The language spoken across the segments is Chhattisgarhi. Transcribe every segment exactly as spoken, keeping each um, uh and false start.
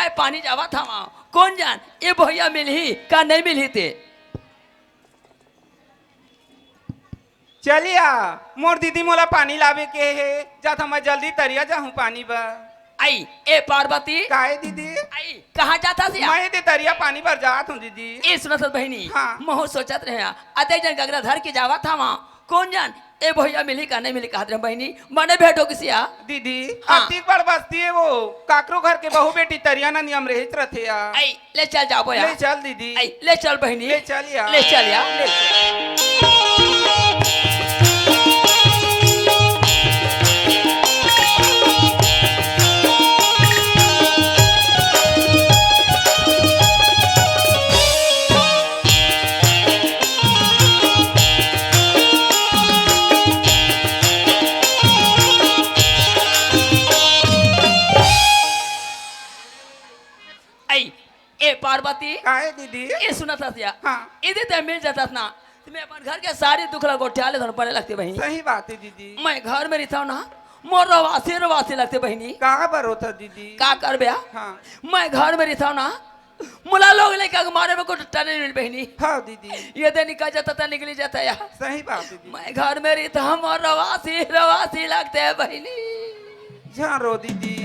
मैं पानी जावत हवा, कोन जान ए भोइया मिलही का नहीं मिलही ते। चलिया, मोर दीदी मोला पानी लावे के हे, जात हूँ मैं जल्दी तरिया जाहूँ पानी बर। आई, ए पार्वती। काहे दीदी? आई, कहाँ जात हस या? मैं दे तरिया पानी बर जात हूँ दीदी। ए सुनत हस बहिनी, हाँ। महू सोचत रहे, अतेक जन गगरा धर के जावत हवा, कोन जान ए भोइया मिलही का नहीं मिलही कहत रहे बहिनी, मने भेंट हो किसिया। दीदी, हाँ। अतिक बड़ बस्ती हे वो, काकरो घर के बहू बेटी तरिया न नियम रहित रथे या। आई, ले चल जाबो या। ले चल दीदी। आई, ले चल बहिनी। ले चल या। ले चल या। ले चल। आई, ए पार्वती। काहे दीदी? ए सुनत हस या? हाँ। इदे ते मिल जातस ना, त मैं अपन घर के सारी दुख ला गोठिया ले धन पड़े लगते बहिनी। सही बात हे दीदी। मैं घर में रहिथव ना, मोर रवासी रवासी लगते बहिनी। का बर होता दीदी? का करबे आ? हाँ। मैं घर में रहिथव ना, मोला लोग लइका के मारे में कोई डर नहीं मिल बहिनी। हाँ दीदी। ये दे निकल जाता था, निकली जाता या। सही बात हे दीदी। मैं घर में रहिथव, मोर रवासी रवासी लगते बहिनी। जान रो दीदी।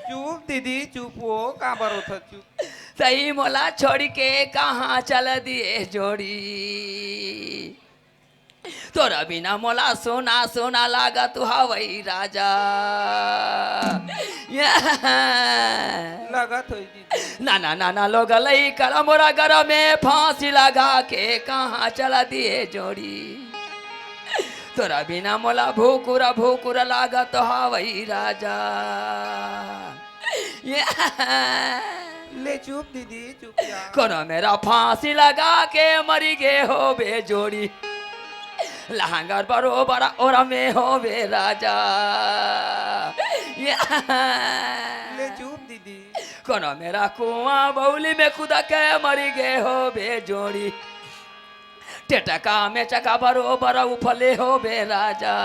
चुप दीदी, चुप हो, का बर होता चुप? तही मोला छोड़ी के कहाँ चल दिए जोड़ी। तोरा बिना मोला सोना सोना लागत हवई राजा। लगत होई दीदी। नाना नाना लोग लइका ला मोरा गरा में फांसी लगा के कहाँ चल दिए जोड़ी। तोरा बिना मोला भूकुरा भूकुरा लागत हवई राजा। ले चुप दीदी, चुप जा। कोनो मेरा फांसी लगा के मरी गे होबे जोड़ी। लहंगर बरोबर ओरा में होबे राजा। ले चुप दीदी। कोनो मेरा कुआं बउली में कूद के मरी गे होबे जोड़ी। टेटका में चका बरोबर उफले होबे राजा।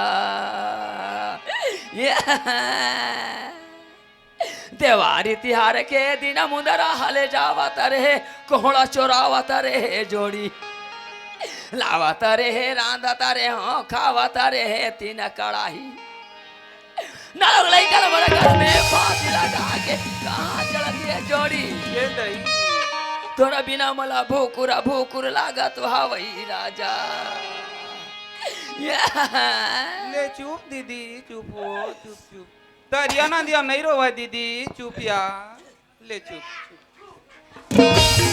देवारी तिहार के दिन मुंदरा हले जावत रहे, कोहड़ा चोरावत रहे जोड़ी। लावत रहे, रांधत रहे, हाँ, खावत रहे तीन कड़ाही। ना लोग लइका ला मोरा घर में फांसी लगा के कहाँ चल दिए जोड़ी। ये दई। तोरा बिना मोला भूकुरा भूकुर लागत हवई राजा। ले चुप दीदी, चुप हो, चुप, चुप। तरिया नदिया नहीं रोवे दीदी, चुप या। ले चुप, चुप।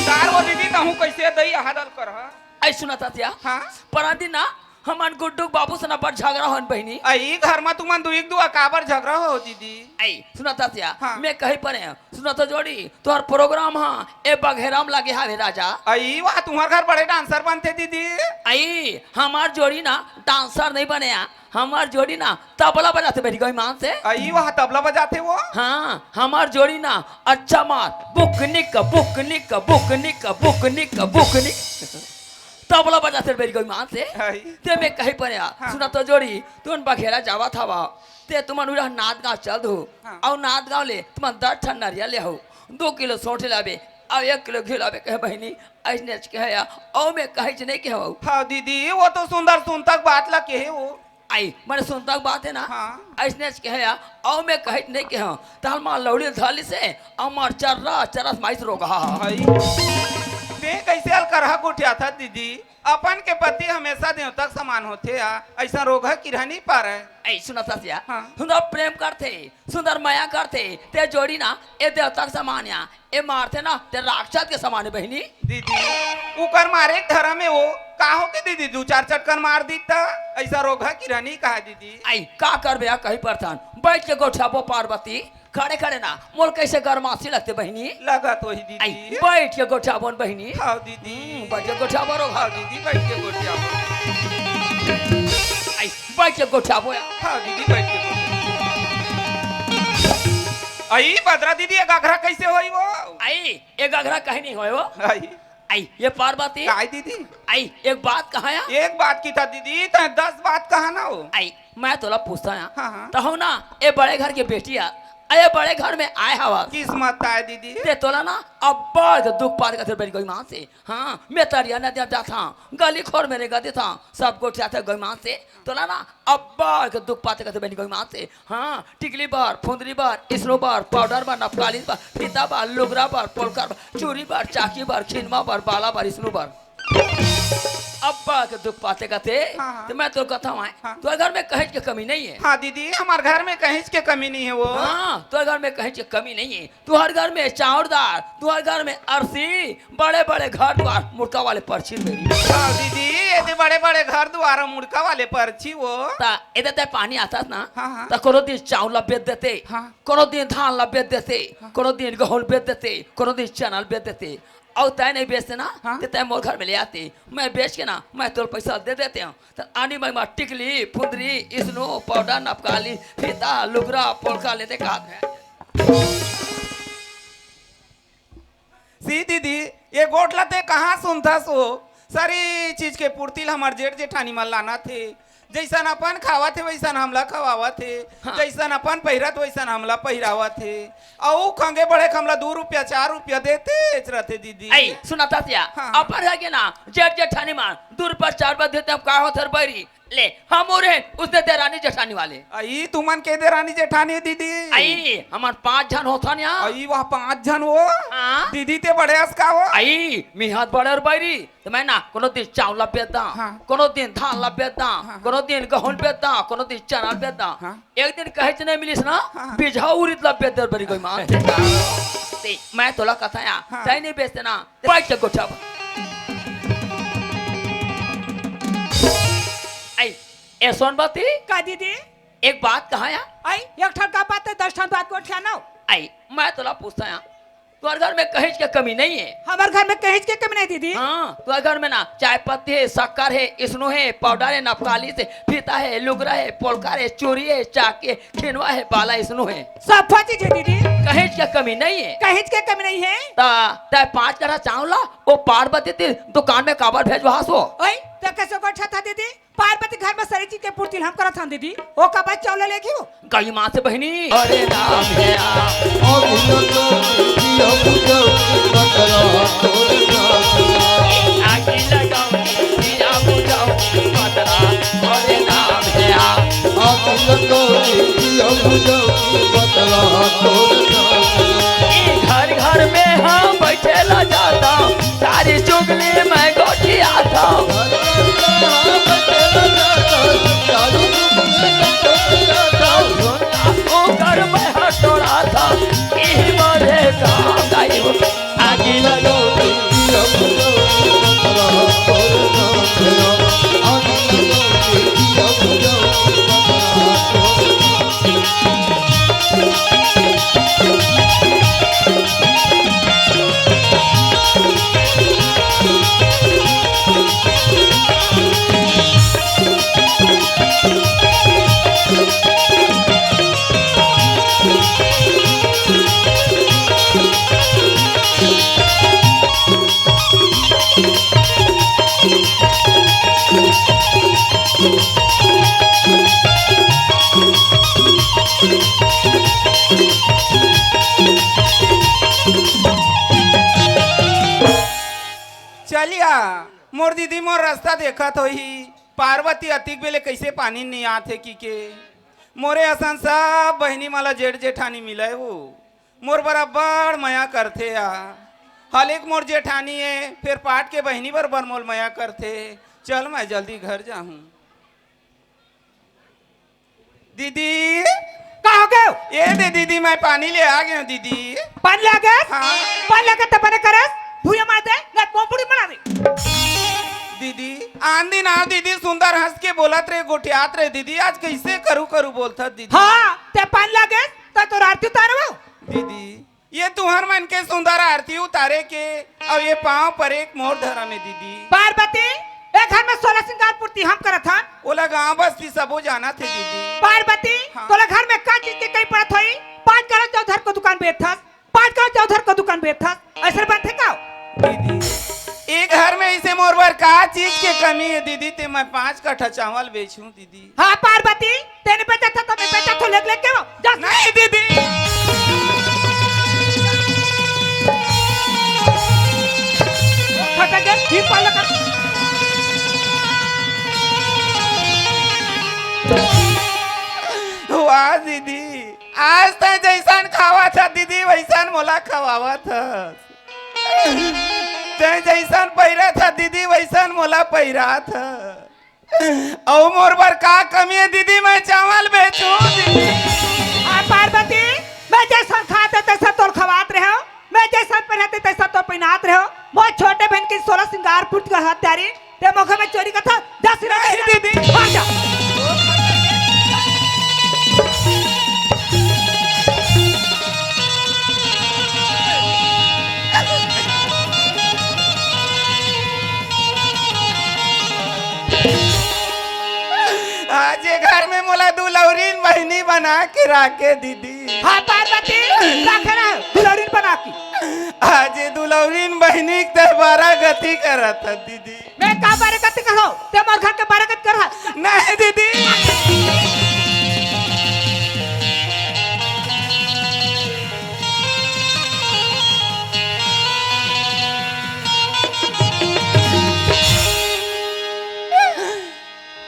तार वो दीदी, तहूँ कैसे दई अहा दल कर हा? आई सुनत हस या? हाँ? परान दिन ना, हमन गुड्डू के बाबू से ना बड़ झगरा होन बहिनी। आई घर में तुमन दुई एक दुआ काबर झगरा हो दीदी? आई सुनत हस या? हाँ। मैं कही परे, सुनत हो जोड़ी, तोहर प्रोग्राम हा, ए बघेरा में लगे हावे राजा। आई वाह, तुम्हार घर बड़े डांसर बनते दीदी। आई, हमार जोड़ी ना डांसर नहीं बने या, हमार जोड़ी ना तबला बजाते बैठ गई मान से। आई वाह, तबला बजाते वो। हाँ, हमार जोड़ी ना अच्छा मार बुकनिक बुकनिक बुकनिक बुकनिक बुकनिक तबला बजाते बैठ गई मान से। आई। ते मैं कही परे आ, हाँ। सुनत हो जोड़ी, तुमन बघेरा जावत हवा, ते तुमन उड़ा नांदगांव चल दो। हाँ। अउ नांदगांव ले तुमन दस ठन नरिया ले हो, दो किलो सोंठ लाबे, अउ एक किलो घी लाबे कहे बहिनी, अइसने कहे या, अउ मैं कहे नहीं कहे हो। हाँ दीदी, वो तो सुंदर सुंदर बात ला कहे वो। आई, मने सुनता के बात हे ना? हाँ। अइसने कहे या, अउ मैं कहे नहीं कहे हूँ। तहल मार लौड़ी धर लिसे, अउ मार चर्रा, चर्रा से माइस रोगहा। भाई, ते कैसे अलकरहा गोठियाथस दीदी? अपन के पति हमेशा देवता के समान होथे या, अइसन रोगहा किरहा नहीं पारे। ऐ सुनत हस या? हाँ। सुंदर प्रेम करथे, सुंदर मया करथे, ते जोड़ी ना, ए देवता के समान या। ए मारथे ना, ते राक्षस के समान हे बहिनी। दीदी, उकर मारे के धरम हे वो। का हो के दीदी, दू चार चटकन मार दी त? अइसा रोगहा किरहा नहीं कहा दीदी। आई, का करबे या कही परथन? बैठ के गोठियाबो पार्वती, खड़े खड़े ना, मोला कैसे गरमासी लगथे बहिनी। लगत होही दीदी। आई, बैठ के गोठियाबो न बहिनी। हाँ दीदी। हम्म, बैठ के गोठियाबो रोगहा। हाँ दीदी, बैठ के गोठियाबो। आई, बैठ के गोठियाबो या। हाँ दीदी, बैठ के गोठियाबो। आई, बदरा दीदी, ए गगरा कैसे होई वो? आई, ए गगरा कहीं नहीं होए वो। आई। आई, ए पार्वती। काय दीदी? आई, एक बात कहा या? एक बात किथा दीदी, तैं दस बात कहा ना हो। आई, मैं तोला पूछत हंव, हाँ, हाँ। तहूं ना ए बड़े घर के बेटी आ, ए बड़े घर में आय हवस। किस्मत आय दीदी। ते तोला ना अब्बड़ के दुख पाथे कथे बहिनी गउ माँ से। हाँ, मैं तरिया नदिया जाथंव, गली खोर में रेंगत दिखथंव, सब गोठियाथे गउ माँ से। तोला ना अब्बड़ के दुख पाथे कथे बहिनी गउ माँ से। हाँ, टिकली बर, फुंदरी बर, इसनू बर, पाउडर बर, नपकाली बर, फीता बर, लुगरा बर, पोलकर बर, चूरी बर, चाकी बर, खिनवा बर, बाला बर, इसनू बर। अब्बड़ के दुख पाथे कथे। हाँ, हाँ। त मैं तोर कथंव आय, हाँ। तोर घर में कहींच के कमी नइ हे। हाँ दीदी, हमर घर में कहींच के कमी नइ हे वो। हाँ, तोर घर में कहींच के कमी नइ हे। तुंहर घर में चाउर दार, तुंहर घर में अरसी, बड़े-बड़े घर दुवार, मुड़का वाले परछी मेरी। हाँ दीदी, एदे बड़े-बड़े घर दुवार, मुड़का वाले परछी वो। त एदे ते पानी आथस ना, हाँ, हाँ। त कोनो दिन चाउर ला बेच देते, हाँ। कोनो दिन धान ला बेच देते, हाँ। कोनो दिन गहूं बेच देते, कोनो दिन चना ला बेच देते। अउ तैं नइ बेचते ना, हाँ। त तैं मोर घर में ले आते, मैं बेच के ना, मैं तोर पैसा दे देतेंव। त आनी मैं मा टिकली, फुंदरी, इसनू, पाउडर, नपकाली, फीता, लुगरा, पोलकर लेते का हे। सी दीदी, ए गोठ ला ते कहाँ सुनथस वो? सारी चीज के पूर्ति ल हमर जेठ जेठानी मन लानथे। जइसन अपन खावथे, वइसन हमला खवावथे। हाँ। जइसन अपन पहिरथे, वइसन हमला पहिरावथे। अउ खंगे बढ़े के हमला दू रुपया, चार रुपया देतेच रथे दीदी। अई, सुनथस या, हाँ। अपन घर के ना, जेठ जेठानी मन, दू रुपया, चार रुपया देथे, अब का होथे रे बइरी? ले, हमू रहेन, उसने देरानी जेठानी वाले। अई, तुमन के देरानी जेठानी दीदी? अई, हमन पांच झन होथन या। अई, वह पांच झन वो? हाँ। दीदी ते बड़े अस का वो? अई, मिहत बड़े अउ बइरी। त मैं ना, कोनो दिन चाउर ला बेच दंव, हाँ। कोनो दिन धान ला बेच दंव, हाँ। कोनो दिन गहूं बेच दंव, कोनो दिन चना बेच दंव। हाँ। एक दिन कहेच नइ मिलिस ना, हाँ। बिजहा उरिद ला बेच दे बरी गउ माँ। ते, मैं तोला कथंव या, हाँ। तैं नइ बेचते ना, बइठ के गोठियाबो। अई, ए सोनबती। का दीदी? एक बात कहा या? अई, एक ठन का बात हे, दस ठन बात गोठियाना। अई, मैं तोला पूछत हंव या, तोर घर में कहींच के कमी नइ हे। हमर घर में कहींच के कमी नइ हे दीदी। हाँ, तोर घर में ना चाय पत्ती हे, शक्कर हे, इसनू हे, पाउडर हे, नपकाली हे, फीता हे, लुगरा हे, पोलकर हे, चूरी हे, चाकी हे, खिनवा हे, बाला, इसनू हे। सब चीज हे दीदी। कहींच के कमी नइ हे। कहींच के कमी नइ हे। त तैं पांच कट्ठा चाउर ला ओ पार्वती के दुकान में काबर भेजवाहस वो? ओए, त कइसे गोठियाथस दीदी? पार्वती घर में सारी चीज के पूर्ति हम करत हन दीदी। ओ काबर चाउर लेगही वो? गई माँ से बहिनी। अरे राम हे आ, ओ दिलो तो दियो बुझो बतरा तोर नाम। आगी लगाओ, दिया बुझाओ, बतरा, अरे राम हे आ। आग लगौली दिया बुझौली बतला तोर नाम। ई घर घर में हम बैठे ला जाता, सारी चुगली मैं गोठियाता। घर घर में हम बैठे ला जाता, सारी चुगली मैं गोठियाता। ओकर मैं हटोड़ा था, ई मरे का गायब। आगी लगौली दिया बुझौली बतला तोर नाम। आगी लगौली दिया बुझौली बतला तोर नाम। चलिया, मोर दीदी मोर रस्ता देखत होही, पार्वती अतिक बेले कइसे पानी नइ आथे किके। मोरे असन सब बहिनी मन ला जेठ जेठानी मिलय वो। मोर बर अब्बड़ मया करथे या। हलेक मोर जेठानी ए, फेर पाट के बहिनी बरोबर मोर मया करथे। चल, मैं जल्दी घर जाहूँ। दीदी। का हो गे? ए दे दीदी, मैं पानी ले आ गेंव दीदी। पानी ले आ गे? हाँ। पानी ले आ गे त बने करस, भुइयां मार दे, ना कोंपड़ी बना दे। दीदी, आन दिन आ दीदी, सुंदर हंस के बोलत रहे, गोठियात रहे दीदी, आज कइसे करू करू बोलथस दीदी? हाँ, ते पानी ले आ गे, त तोर आरती उतारबो। दीदी, ये तुंहर मन के सुंदर आरती उतारे के, अउ ये पांव परे के मोर धरम हे दीदी। पार्वती, ए घर में सोलह सिंगार पूर्ति हम करत हन। ओला गांव बस्ती सबो जानथे दीदी। पार्वती, हाँ। तोला घर में का चीज के कमी पड़त होही? पांच कट्ठा चाउर धर के दुकान बेचथस, पांच कट्ठा चाउर धर के दुकान बेचथस, अइसे बनथे का? दीदी, ए घर में अइसे मोर बर का चीज के कमी हे दीदी, ते मैं पाँच कट्ठा चावल बेचहूँ दीदी? हाँ पार्वती, तेने बेचत हस त मैं बेचत हों, लेग लेग के वो। जा। नहीं दीदी। खटक गया, ठीक पाल लगा। वाह दीदी, आज तैं जइसन खावत हस दीदी, वइसन मोला खवावत हस। तैं जइसन पहिरत हस दीदी, वइसन मोला पहिरात हस। अउ मोर बर का कमी हे दीदी, मैं चावल बेचहूँ दीदी। हाँ पार्वती, मैं जइसन खात हँव तइसन तोला खवात रहेंव, मैं जइसन पहिरत हँव तइसन तोला पहिनात रहेंव। मोर छोटे बहिन के सोलह सिंगार फूट के हत्यारी, ते मोर घर में चोरी करत हस, जा सिरा नहीं दीदी। भाग जा। आज ये घर में मोला दुलौरिन बहिनी बना के राखे दीदी। हाँ पार्वती, राखे ना दुलौरिन बना के। आज ये दुलौरिन बहिनी के तैं बरागति करत हस दीदी। मैं का बरागति करहूँ? ते मोर घर के बरागति करहस। नहीं दीदी।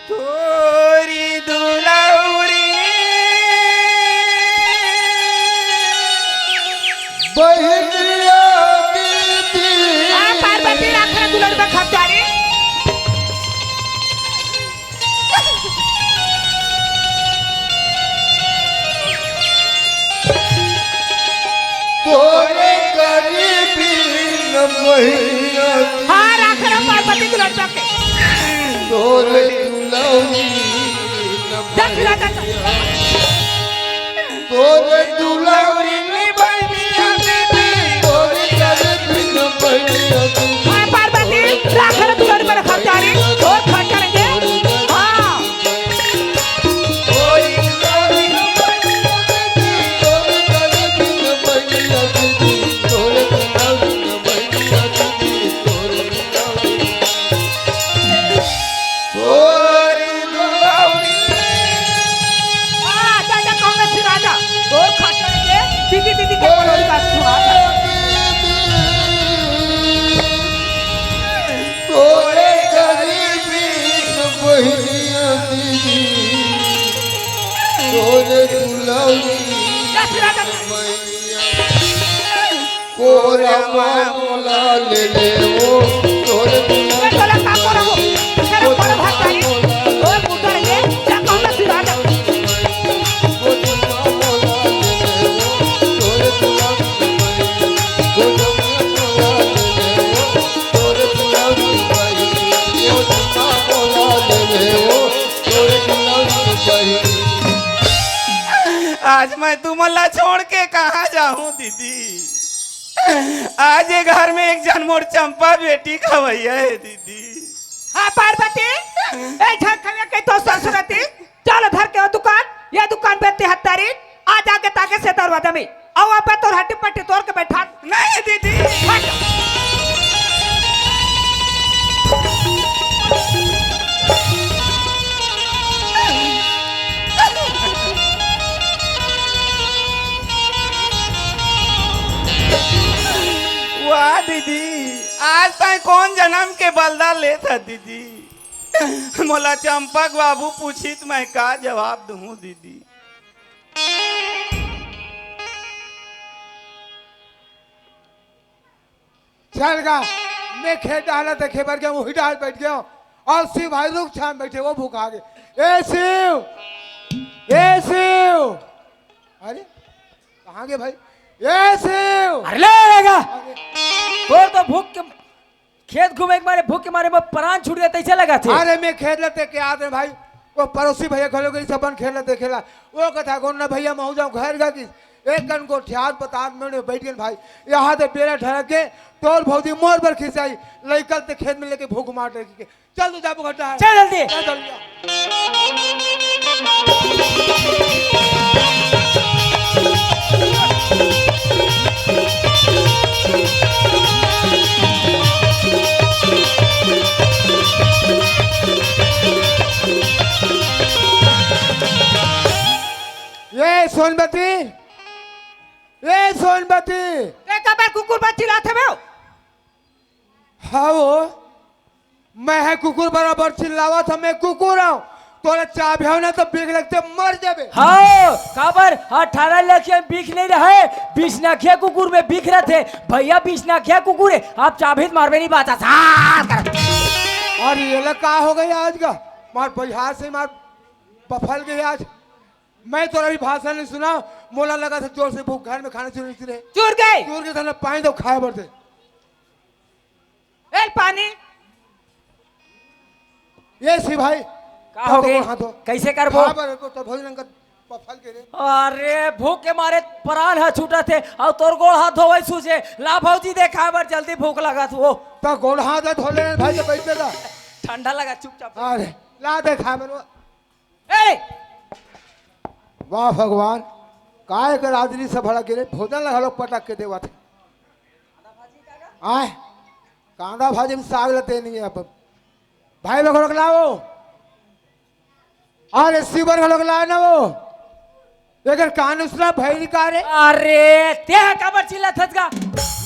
तोरी दुलौरी बहिनिया दीदी। आ, पार्वती राखे दुलौरी में खप जा रे। तोरे गरीबी न बहिनिया दीदी। हाँ, राखे रे पार्वती दुलौरी में के। तोरे दुलौरी न जा, खिला जा, जा। बहिनिया। तोरे दुलौरी में बहिनिया दीदी, तोरे गरीबी न बहिनिया दीदी। हाँ, पार्वती, राखे रे दुलौरी में खप जा रे, तोर खर्चा नहीं दे। हाँ। आ, जा, जा, कहूँ ना सिरा जा। तोर खर्चा नहीं दे, दीदी, दीदी के बोल बात सुना जा। तोरे गरीबी बहिनिया दीदी, तोरे दुलौरी जा, सिरा जा। मैया। कोरा मा मोला ले ले वो, तोरे दुलौरी। ए, तोला का कोरा हो? तेरा कोरा भात पानी। ओ, मुकर ये, जा कहूँ ना सिरा जा। आज मैं तुमन ला छोड़ के कहाँ जाहूँ दीदी? आज ये घर में एक झन मोर चंपा बेटी खवैया हे दीदी। हाँ पार्वती, ए झन खवैया के तो ससुरती, चल धर के ओ दुकान, ये दुकान बेचते हत्तारी, आज आगे ताके से दरवाजा में, अउ अबे तोर हड्डी पट्टी तोड़ के बैठा। नहीं दीदी। हट। वाह दीदी, आज तैं कोन जनम के बलदा लेत हस दीदी? मोला चंपक बाबू पूछही त मैं का जवाब दूहूँ दीदी? चल गा, मैं खेत डाला देखे बर गया, वही डाल बैठ गया। अउ शिव भाई रुख छाँव बैठे, वो भुखा गे। ए शिव, ए शिव, अरे कहाँ गे भाई? ए शिव, अरे ले लेगा। अरे। तोर तो भूख के खेत घूमे के मारे, भूख के मारे मोर प्राण छूट गे, तइसे लगथे। अरे मैं खेत ल देख के आत रहेंव भाई, वो पड़ोसी भैया घलो गइस अपन खेत ल देखे ला। वो कथे कोन ना भैया, महूँ जाहूँ घर गा कि एक कन गोठियात बतात में बैठ गेन भाई। यहाँ ते बेरा ढलक गे, तोर भौजी मोर बर खिसियाही, लइका ल ते खेत में लेके भूख मार रही के। चल तू जा भुगट्टा है। चल जल्दी। चल जल्दी आ। सोनबती, ए सोनबती। ए, काबर कुकुर बर चिल्लात हवे? हाँ वो, मैं ह कुकुर बराबर चिल्लावत हँव, मैं कुकुर हँव। तोला चाबही ना त बिख लगथे मर जाबे। हाँ, काबर अठारह लखिया में बिख नइ रहे, बिसनखिया कुकुर में बिख रथे। भइया बिसनखिया कुकुर हे, अब चाबही त मरबे नइ बाचा, सार कर। अउ एला का हो गे आज गा? मार बिहार से मार बफल गे आज। मैं तोला अभी भाषण नइ सुनाँव, मोला लगथे जोर से भूख, घर में खाना चुर गे। चुर गे? चुर गे, तने पानी दो खाए बर दे। ए पानी। ए सिपाही, का हो गे? हाथ धो। कइसे करबो? खाए बर तो भोजन कर बफल गे रे। अरे भूख के मारे परान ह छूटत हे, अउ तोर गोड़ हाथ धोवई सूझे। ला भौजी दे खाए बर, जल्दी भूख लगत हे। त गोड़ हाथ धो ले भाई, त बइठ जा। ठंडा लगा, चुपचाप। अरे ला दे खाए बर। ए! वाह भगवान, काय कर आदमी सब भड़ा गे रे, भोजन ला घलो पटक के देवत हे। आय, कांदा भाजी में साग लते नइ हे अब। भाई लोग लोग लाओ। अरे सिबर लोग लाओ ना वो। एकर कान उसला भइर का रे? अरे, तें ह काबर चिल्लात हस गा?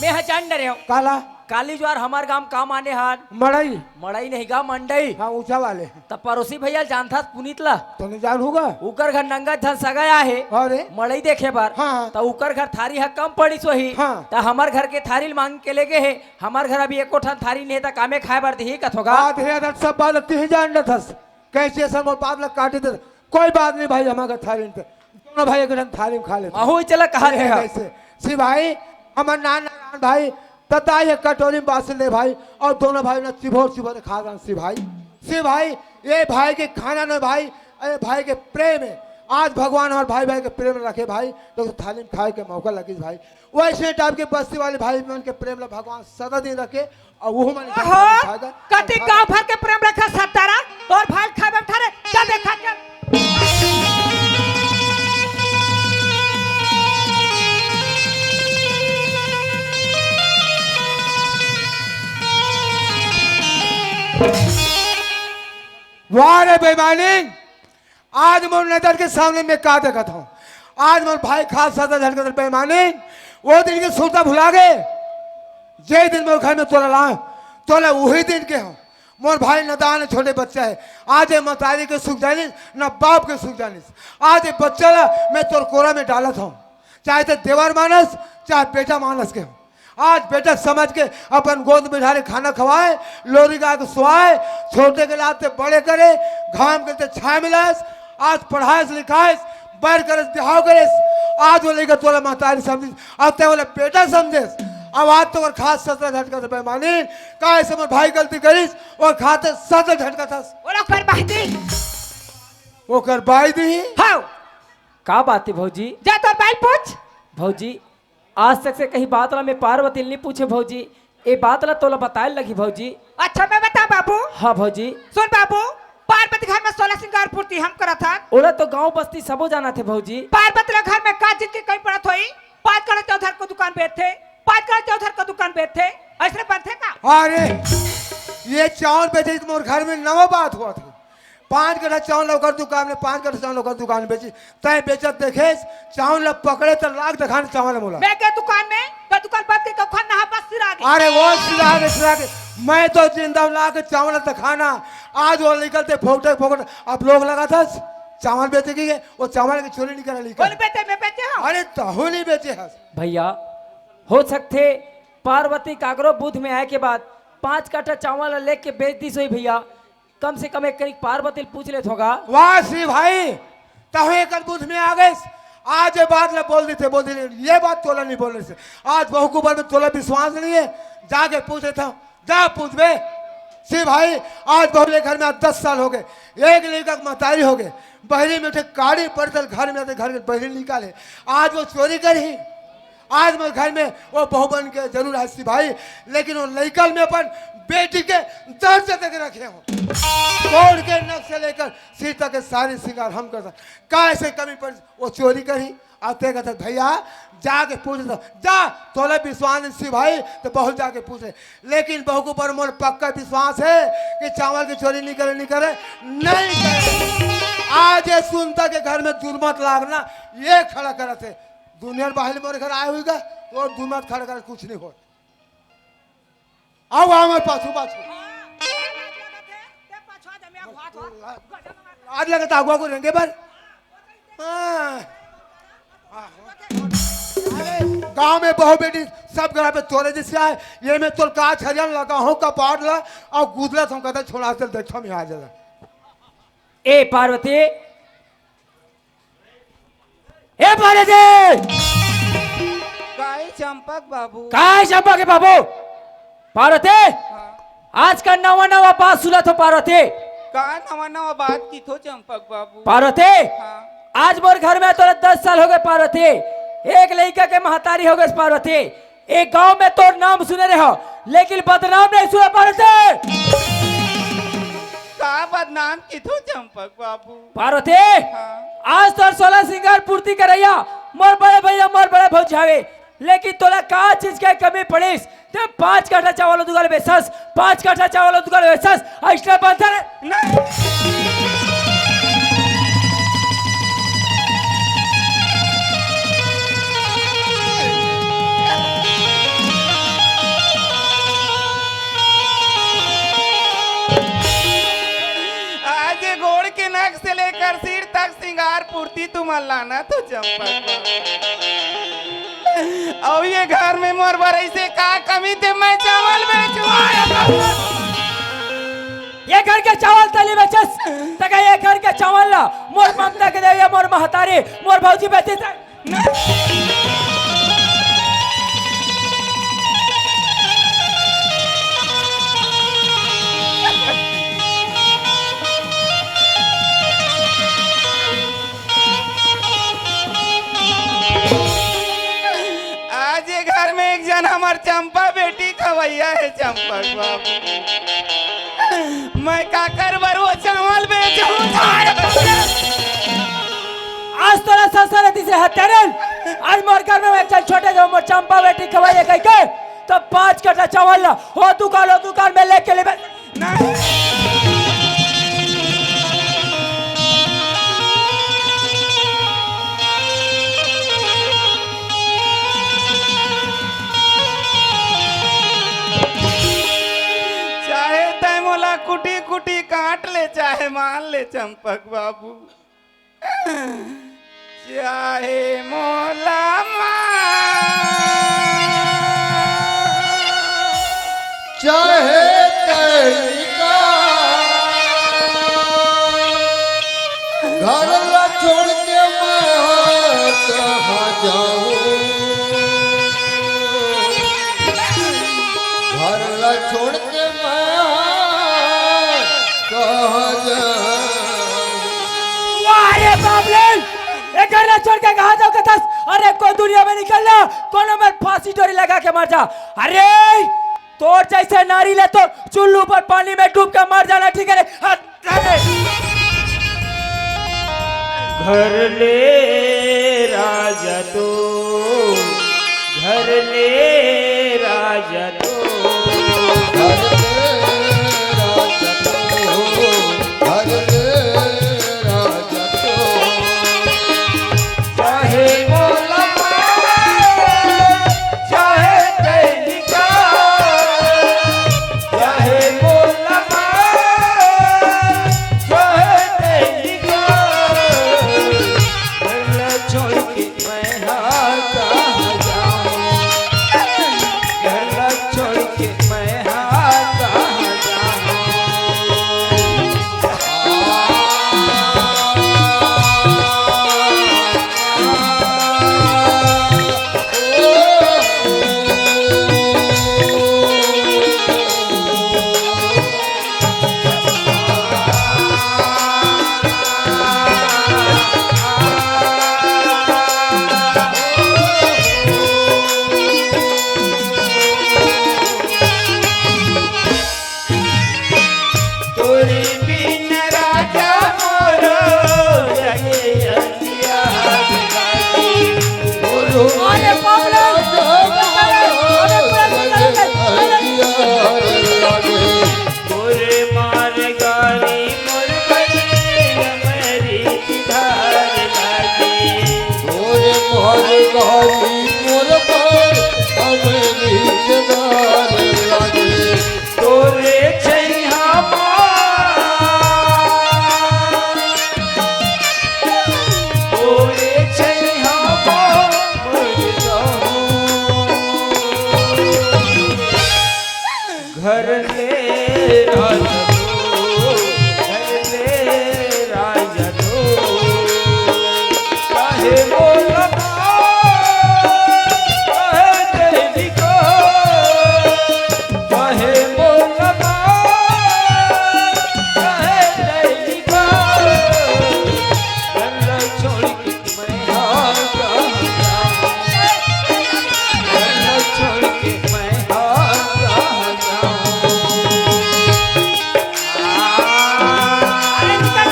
मैं ह जान डरे हँव। काला? काली जुवार हमर गाँव काम आने हन। मड़ई? मड़ई नहीं गा, मंडई। हाँ, ऊँचा वाले। त पड़ोसी भइया ल जानथस पुनीत ला? त नइ जानहूँ गा। उकर घर नंगत झन सगा आहे। अरे? मड़ई देखे बर। हाँ। त उकर घर थारी ह कम पड़िस होही। हाँ। त हमर घर के थारी ल मांग के लेगे हे। हमर घर अभी एको ठन थारी नइ हे, त कामे खाए बर दिही कथों गा। बात हे, अदत सब बात तिही जान डथस। कइसे सब मोर बात ला काटे दे। कोई बात नहीं भाई, हमर घर थारी नइ हे। दोनों भाई एक ठन थारी में खा लेते। महू चला कहा ए, देगा। कइसे? सिपाही, हमर नान नान भाई, तता ये कटोरी में बासी ले भाई, अउ दोनों भाई ना चिभोर चिभोर खा रहा सिपाही। सिपाही, ये भाई के खाना न भाई, अरे भाई के प्रेम हे। आज भगवान हमर भाई भाई के प्रेम रखे भाई, त थाली में खाए के मौका लगिस भाई। वइसने टाइप के बस्ती वाले भाई मन के प्रेम ला भगवान सदा दिन रखे, अउ वो मन ओहो, खाए बर कति गाँव भर के प्रेम रखे सत्तारा, तोर भाई खाए बर ठहरे, चल देखा चल। वाह रे बेईमानी, आज मोर नजर के सामने में का देखत हँव? आज मोर भाई खात सादा झन के बेईमानी, वो दिन के सुरता भुला गे। जे दिन मोर घर में तोला लाएँव, तोला उही दिन के हँव। मोर भाई नदान छोटे बच्चा हे, आज ये मतारी के सुख जानिस, न बाप के सुख जानिस। आज ये बच्चा ला मैं तोर कोरा में डालत हँव, चाहे ते देवर मानस, चाहे बेटा मानस के हँव। आज बेटा समझ के अपन गोद में बिठारे खाना खवाए, लोरी गा के सुवाए, छोटे के लाते बड़े करे, घाम के ते छाया मिलाएस, आज पढ़ाएस लिखाएस, बर करेस बिहाव करेस, आज वो लइका तोला महतारी समझिस, अब ते ओला बेटा समझेस। अब आज तो ओकर खात सतरा झटका से बेईमानी, काहे से मोर भाई गलती करिस, ओकर खात सतरा झटका थस। ओला ओकर बाई दी। ओकर बाई दी? हाँ। का बात हे भौजी? जा तोर बाई पूछ। भौजी, आज तक से कहीं बात ला मैं पार्वती ल नइ पूछे भौजी, ए बात ला तोला बताए लगही भौजी। अच्छा मैं बताँव बाबू। हाँ भौजी। सुन बाबू, पार्वती घर में सोलह सिंगार पूर्ति हम करत हन। ओला तो गाँव बस्ती सबो जानत हे भौजी। पार्वती ला घर में का चीज के कमी पड़त होही? पाँच कड़ा चाउर धर के दुकान बेचथे, पाँच कड़ा चाउर धर के दुकान बेचथे, अइसने बनथे का? अरे, ये चाउर बेचे त मोर घर में नवा बात होवत हे। पाँच कड़ा चाउर ओकर दुकान में, पाँच कड़ा चाउर ओकर दुकान में बेची। तैं बेचत देखेस, चाउर ला पकड़े त लाग देखान चाउर मोला। मैं के दुकान में, त दुकान बंद के कखन नहा बस सिरा गे। अरे वो सिरा गे, सिरा गे। मैं तो जिंदा ला के चाउर देखाना। आज वो निकलते फोकटे फोकट अब लोग लगाथस। चाउर बेचे के, वो चाउर के चोरी नइ करे लिखा। कोन बेचे? मैं बेचे हँव। अरे तहूँ नइ बेचे हस। भइया, हो सकथे पार्वती काकरो बुध में आए के बाद पाँच काठा चाउर ला लेके बेच दिस होही भइया। कम से कम एक कनिक पार्वती ल पूछ लेथों गा। वाह सिपाही, तहूँ एकर बुध में आ गइस। आज ये बात ला बोल देथे, बोल देथे, ये बात तोला नइ बोले से। आज बहू के ऊपर में तोला विश्वास नइ हे, जाके पूछ लेथों, जा पूछ बे। सिपाही, आज बहू के घर में आज दस साल हो गे, एक लइका के महतारी हो गे, बहिरी में उठे काड़ी पड़े त घर में आते घर के बहिरी निकाले, आज वो चोरी करही। आज मोर घर में वो बहू बन के जरूर आए सिपाही, लेकिन वो लइका ल मैं अपन बेटी के दर्जा दे के रखे हँव। गोड़ के नख से लेकर सिर तक के सारे श्रृंगार हम करथन। काहे से कमी पड़े, वो चोरी करही। अउ तें कहत हस भइया, जाके पूछ लेथों, जा, तोला विश्वास नइ सिपाही, त बहू जाके पूछ ले। लेकिन बहू के ऊपर मोर पक्का विश्वास हे कि चाउर के चोरी नइ करे, नइ करे, नइ करे। आज ये सुनता के घर में दुर्मत लागना, ये खड़ा करत हे। दुनिया बाहिर मोर घर आए हुई गा, तो दुर्मत खड़ा कर कुछ नहीं हो। आओ, आओ, मैं पाछू, पाछू। आज लगता अगुआ को रेंगे बर। हाँ। अरे, गांव में बहू बेटी सब घर पे तोरे जैसे आए, ये में तोर का छरियन लगा हूँ कपाट ला, और गुदला तुम कहते छोड़ा से देखो मैं आ जाला। ए पार्वती, ए पार्वती, काहे चंपक बाबू? काहे चंपक के बाबू? पार्वती, हाँ। आज का नवा नवा बात सुनत हो पार्वती। का नवा नवा बात किथो चंपक बाबू? पार्वती, हाँ। आज मोर घर में तोरा दस साल हो गए पार्वती। एक लइका के महतारी हो गए पार्वती। एक गांव में तोर नाम सुने रहे हो, लेकिन बदनाम नहीं सुने पार्वती। का बदनाम किथो चंपक बाबू? पार्वती, हाँ। आज तोर सोलह सिंगार पूर्ति करैया मोर बड़े भैया, मोर बड़े भौजावे, लेकिन तोला का चीज के कमी पड़िस? ते पाँच कट्ठा चावल दुकाल बेचस, पाँच कट्ठा चावल दुकाल बेचस, अइसने बनता रे। नहीं। आज ये गोड़ के नख से लेकर सिर तक सिंगार पूर्ति तुमन लाना तो चंपक। अउ ये घर में मोर बर ऐसे का कमी ते मैं चावल बेचूं? ये घर के चावल तली बेचस, तका ये घर के चावल ला मोर ममता के देवी, मोर महतारी, मोर भौजी बेचती ते। आज ये घर में एक जन हमर चंपा बेटी खवैया हे, चंपक बाबू। मैं काकर बर वो चावल बेचूं? आज तोरा ससुर तीसरे हत्यारन, आज मोर घर में एक जन छोटे जो मोर चंपा बेटी खवैया कह के, तो पाँच कट्ठा चावल ला, हो दुकान, हो दुकान में लेके लेबे। चाहे तै मोला कुटी कुटी काट ले, चाहे मार ले चंपक बाबू, चाहे मोला मार, चाहे तै निकाल, घर ला छोड़ के मैं कहाँ जाऊँ? घर ला छोड़ के मैं कहाँ जाऊँ? वाह रे बाप रे! ए घर ला छोड़ के कहाँ जाऊँ कथस? अरे कोई दुनिया में निकल ना, कोनो में फांसी डोरी लगा के मर जा। अरे तोर जैसे नारी ले तो चुल्लू पर पानी में डूब के मर जाना ठीक है रे। हट, हट। घर ले राजा तो, घर ले राजा तो, घर ले राजा तो, घर ले राजा तो। चाहे मोला मार, चाहे तै निकाल, चाहे मोला मार, चाहे तै निकाल, घर ला छोड़ के मैं हा कहाँ जाऊँ? घर ला छोड़ धर ले राजा धोर, धर ले राजा धोर, कहे मोला मार, कहे दैनिका, कहे मोला मार, कहे दैनिका, घर छोड़ के मैं हार कहाँ जाऊँ? घर छोड़ के मैं हार कहाँ जाऊँ? अरे निकल।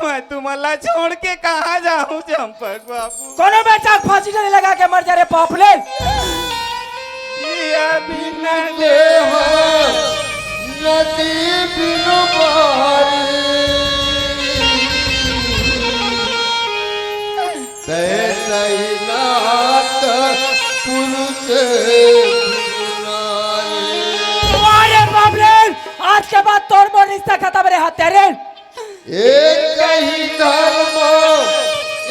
मैं तुमन ला छोड़ के कहाँ जाहूँ चंपक बाबू? कोनो बेटा फांसी डोरी लगा के मर जा रे पापलेन। जिया बिना देह नदी बिनु बहारी, तैसही नाथ पुरुष बिनु नारी। अरे पापलेन, आज के बाद तोर मोर रिश्ता खत्म रे हत्यारेन। एक ही धर्म,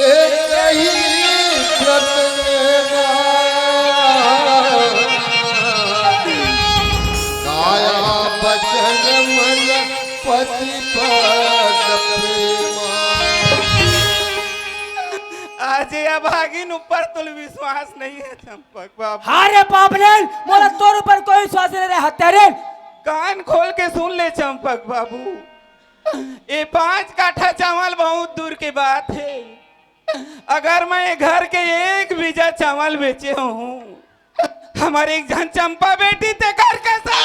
एक ही व्रत लेना। काया वचन मन पति पद प्रेमा। आज ये अभागिन ऊपर तुल विश्वास नहीं है चंपक बाबू। हाँ रे पापलेन, मोला तोर ऊपर कोई विश्वास नहीं रे हत्यारेन। कान खोल के सुन ले चंपक बाबू, ये पाँच काठा चावल बहुत दूर के बात है। अगर मैं ये घर के एक बीजा चावल बेचे हूँ, हमर एक झन चंपा बेटी तेकर कसम।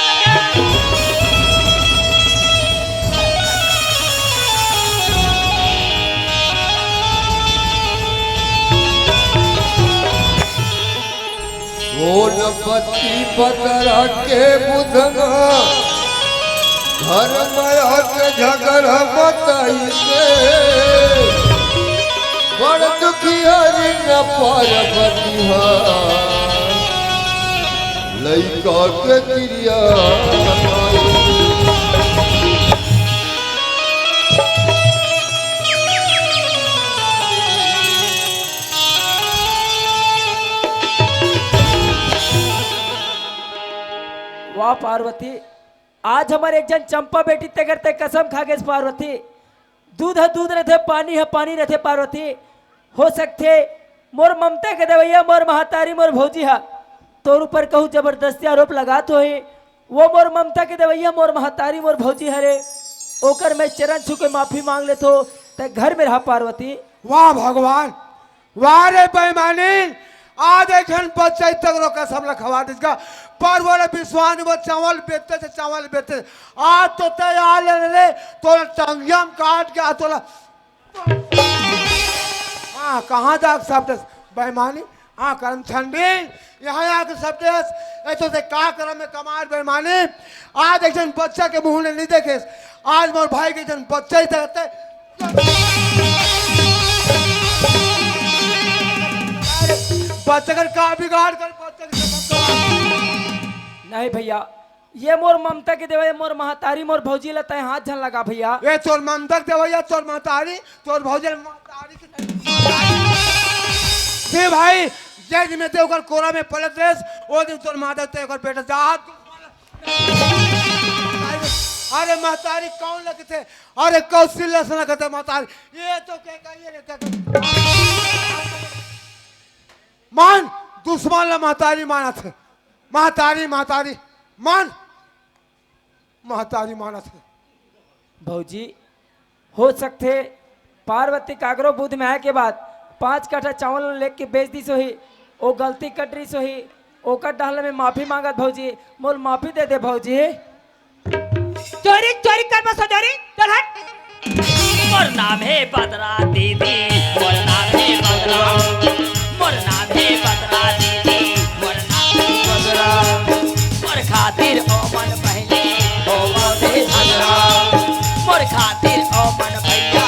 सोन बत्ती पकड़ा के बुधना, घर माया के झगड़ा बताई से, बड़ दुखियारी न पार्वती हा, लइका के क्रिया। वाह पार्वती, आज हमर एक झन चंपा बेटी तेकर ते कसम खा गेस पार्वती। दूध ह दूध रथे, पानी ह पानी रथे पार्वती। हो सकथे मोर ममता के देवइया मोर महतारी मोर भौजी ह तोर ऊपर कहूँ जबरदस्ती आरोप लगात होही। वो मोर ममता के देवइया मोर महतारी मोर भौजी हरे, ओकर मैं चरण छू के माफी मांग लेथो। ते घर में रहा पार्वती। वाह भगवान, वाह रे बेईमानी, आज एक झन बच्चा तक रो कसम ला खवा दिस गा। पर वो रे विश्वान वो चावल बेचते थे, चावल बेचते थे। आज तो तैयार ले ले, तोला टंगिया में काट के आज तोला। हाँ, कहाँ जा सब देश बेईमानी? हाँ, करम छंडी, यहाँ आके सब देश ऐसे से का करम में कमाल बेईमानी। आज एक झन बच्चा के मुंह ले नहीं देखे, आज मोर भाई के एक झन बच्चा ही देखते। बच्चा कर का बिगाड़ कर बच्चा के नहीं भैया, ये मोर ममता के देवइया, मोर महतारी, मोर भौजी ला तैं हाथ झन लगा भैया। ये तोर ममता के देवइया, तोर महतारी, तोर भौजी ला महतारी के नहीं। हे भाई, जे दिन में ते ओकर कोरा में पलत रेस, वो दिन तोर माता ते ओकर बेटा जात। अरे महतारी कौन लगथे? अरे कौशिल्य से लगथे महतारी। ये तो के कहिए रे, के कहिए। मान, दुश्मन ला महतारी मानत हे। महतारी, महतारी, मान। महतारी मानत हे। भौजी, हो सकथे पार्वती काकरो बुध में आए के बाद पाँच कट्ठा चावल लेके बेच दिस होही, ओ गलती कर रिस होही, ओकर डहर ले मैं माफी मांगत भौजी, मोल माफी दे दे भौजी। चोरी, चोरी कर मत सो चोरी, चल हट। मोर नाम हे बदरा दीदी, मोर नाम हे बदरा, मोर नाम हे बदरा दीदी, मोर नाम हे बदरा। मोर खातिर ओ मन बहिनी होवा दे झगड़ा, मोर खातिर ओ मन भैया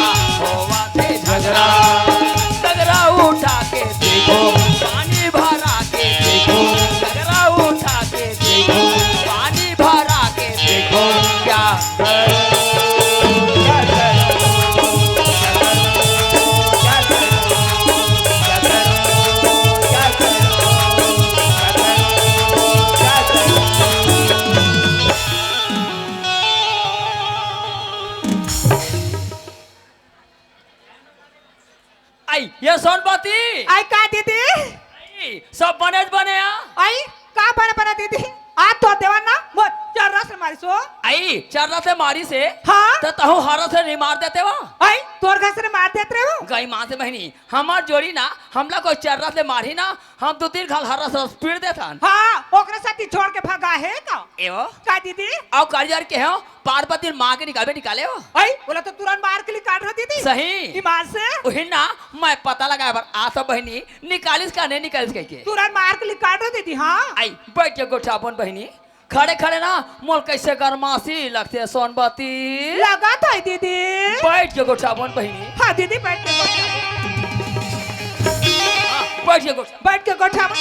ए, ये सोनपति। आई का दीदी? आई, सब बने बने आ? आई, का बने बने दीदी? आज तोर देवर ना मोर चर्रा से मारिस हो। आई, चर्रा से मारिस हे? हाँ। त तहूँ हर्रा से नहीं मार देते हो? आई, तोर घर से मार देत रहे हो? गई माँ से बहिनी, हमर जोड़ी ना, हमला कोई चर्रा से मारही ना, हम दू तीन घाल हर्रा से पीट देथन। हाँ, ओकरे साथी छोड़ के भगा हे का? ए ओ? का दीदी? अउ काली यार के हो, पार्वती मार के निकालबे निकाले हो। आई, ओला तो तुरंत मार के निकाल रहो दीदी। सही। ईमान से। उही ना, मैं पता लगाए बर आत हो बहिनी, निकालिस का नहीं निकालिस कहिके। तुरंत मार के निकाल रहो दीदी, हाँ। आई, बैठ के गोठियाबोन बहिनी। खड़े खड़े ना, मोर कैसे गरमासी लगथे सोनपति। लगत हे दीदी। बैठ के गोठियाबोन बहिनी। हाँ दीदी, बैठ के गोठियाबोन। हाँ, बैठ के गोठिया। बैठ के गोठियाबोन।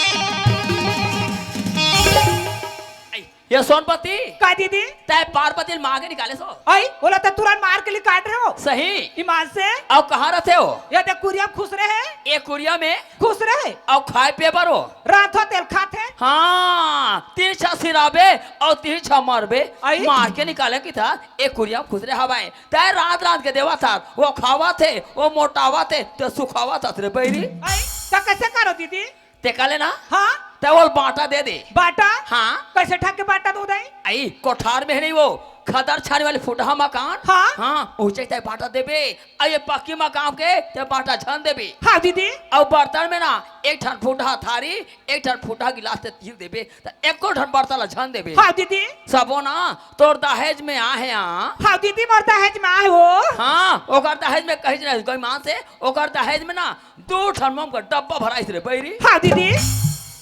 आई, ये सोनपति। का दीदी? तैं पार्वती ल मार के निकाले सो। आई, ओला त तुरंत मार के निकाल रहे हो। सही। ईमान से। अउ कहाँ रहिथे हो? ये देख कुरिया खुसरे हे। ए कुरिया में? खुसरे हे। अउ खाए पिए बर हो? रात हो तेल खाथे। हाँ, तिही छा सिराबे अउ तिही छा मरबे। आई। मार के निकाले कि था, ए कुरिया खुसरे हवाए। तैं रांध रांध के देवत हस, वो खावत हे, वो मोटावत हे, त सुखावत हस रे बइरी। आई, त कैसे करो दीदी? तेकर ले ना? हाँ। तैं ओला बांटा दे दे। बांटा? हाँ। कैसे ठग के बांटा दूँ दाई? आई, कोठार में हे नहीं वो, खदर छानी वाली फुटहा मकान? हाँ। हाँ, उहिंचे तैं बांटा देबे। अउ ये पक्की मकान के तैं बांटा झन देबे। हाँ दीदी। अउ बर्तन में ना, एक ठन फुटहा थारी, एक ठन फुटहा गिलास तैं धर देबे, त एको ठन बर्तन ला झन देबे। हाँ दीदी। सबो ना, तोर दहेज में आहे हाँ। हाँ दीदी, मोर दहेज में आहे वो। हाँ, ओकर दहेज में कहिच नहीं, गई माँ से, ओकर दहेज में ना, दू ठन मोम का डब्बा भराइस रे बइरी। हाँ दीदी।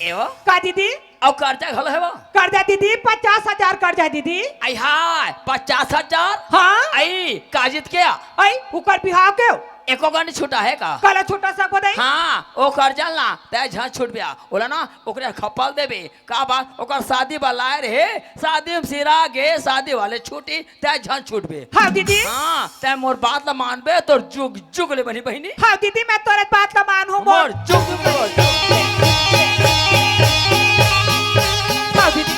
ए ओ? का दीदी? अउ कर्जा घलो हे वो? कर्जा दीदी, पचास हजार कर्जा हे दीदी। आई हाय, पचास हजार? हाँ। आई, काजित के? आई, ओकर बिहाव के। एको गन छूटा हे का? काला छूटा सकबो दाई? हाँ, ओ कर्जा ला, तैं झन छूटबे। ओला ना, ओकरे खपल देबे। का बात? ओकर शादी बलाए रहे, शादी में सिरा गे, शादी वाले छूटी, तैं झन छूटबे। हाँ दीदी। हाँ, तैं मोर बात ला मानबे, तोर जुग जुग ले बनही बहिनी। हाँ दीदी, मैं तोर बात ला मानहूँ मोर। मोर जुग जुग ले। हाँ दीदी।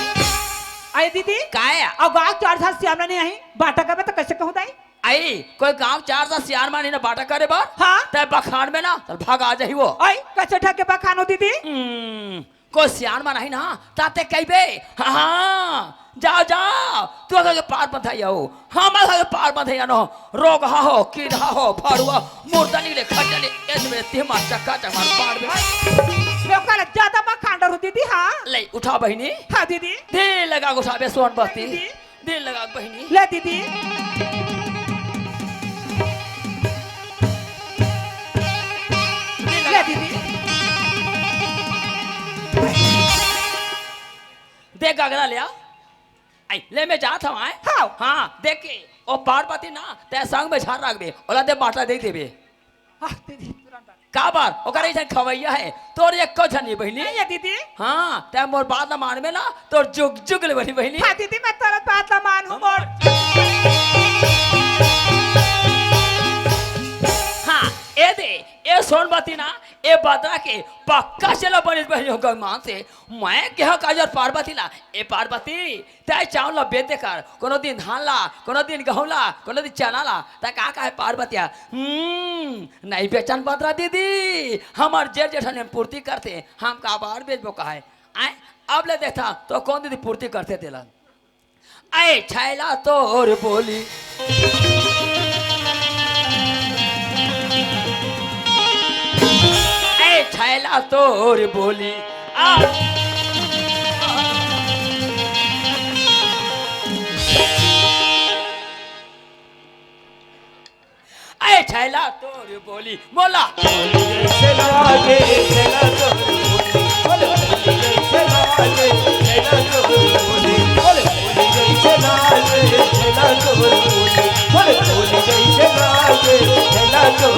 अरे दीदी। काय? अउ गाँव चार साल सियान नहीं आही, बांटा करबे त कैसे कहूँ दाई? आई, कोई गाँव चार साल सियान मानी ना बांटा करे बर? हाँ। तैं बखान में ना, त भगा जाही वो। आई, कैसे ठग के बखान हो दीदी? हम्म। कोई सियान मन आही ना, त तैं कहिबे, हाँ, हाँ, जाव, जाव, तुँहर घर के पार बंधइया हो, हमर घर के पार बंधइया नो, रोगहा हो, किरहा हो, भरुआ, मुर्दा निकले, खटिया ले, एतबे तिहमा चक्का चमार पाड़बे। ओकर ज्यादा बखान डर हो दीदी, हाँ। ले, उठा बहिनी। हाँ दीदी। दे लगा उठाबे सोनपति। दीदी। दे लगा बहिनी। ले दीदी। ले दीदी। दे गगरा ले आ। आई, ले मैं जात हँव, आय? हाँ। हाँ, देख के, ओ पार्वती ना, तैं संग में झन राखबे, ओला दे बांटा दे देबे। हाँ, दीदी, तुरंत आ। काबर? ओकर एक झन खवइया हे, तोर एको झन नहीं बहिनी। नहीं हे, दीदी। हाँ, तैं मोर बात ला मानबे ना, तोर जुग जुग ले बनी बहिनी। हाँ, दीदी, मैं तोर बात ला मानहूँ, मोर। हाँ, ए दे, ए सोनपति ना, ए बदरा के पक्का चेला बनिस बहिनी हो गंगमान से। मैं केहेंव काजर पार्वती ला, ए पार्वती, तैं चाँउर ला बेच दे कर, कोनो दिन धान ला, कोनो दिन गहूँ ला, कोनो दिन चना ला, तैं का कहे पार्वतिया? हम्म, नहीं बेचन बदरा दीदी, हमर जेठ जेठानी पूर्ति करथे, हम काबर बेचबो कहे? आँय, अब ले देखथँव, त कोन दीदी पूर्ति करथे तेला। ऐ छैला तोर बोली, ऐ छैला तोर बोली, आ। ऐ छैला तोर बोली, मोला। बोली जैसे लागे, छैला तोर बोली। बोले, बोली जैसे लागे, छैला तोर बोली। बोले, बोली जैसे लागे, छैला तोर बोली। बोले, बोली जैसे लागे, छैला तोर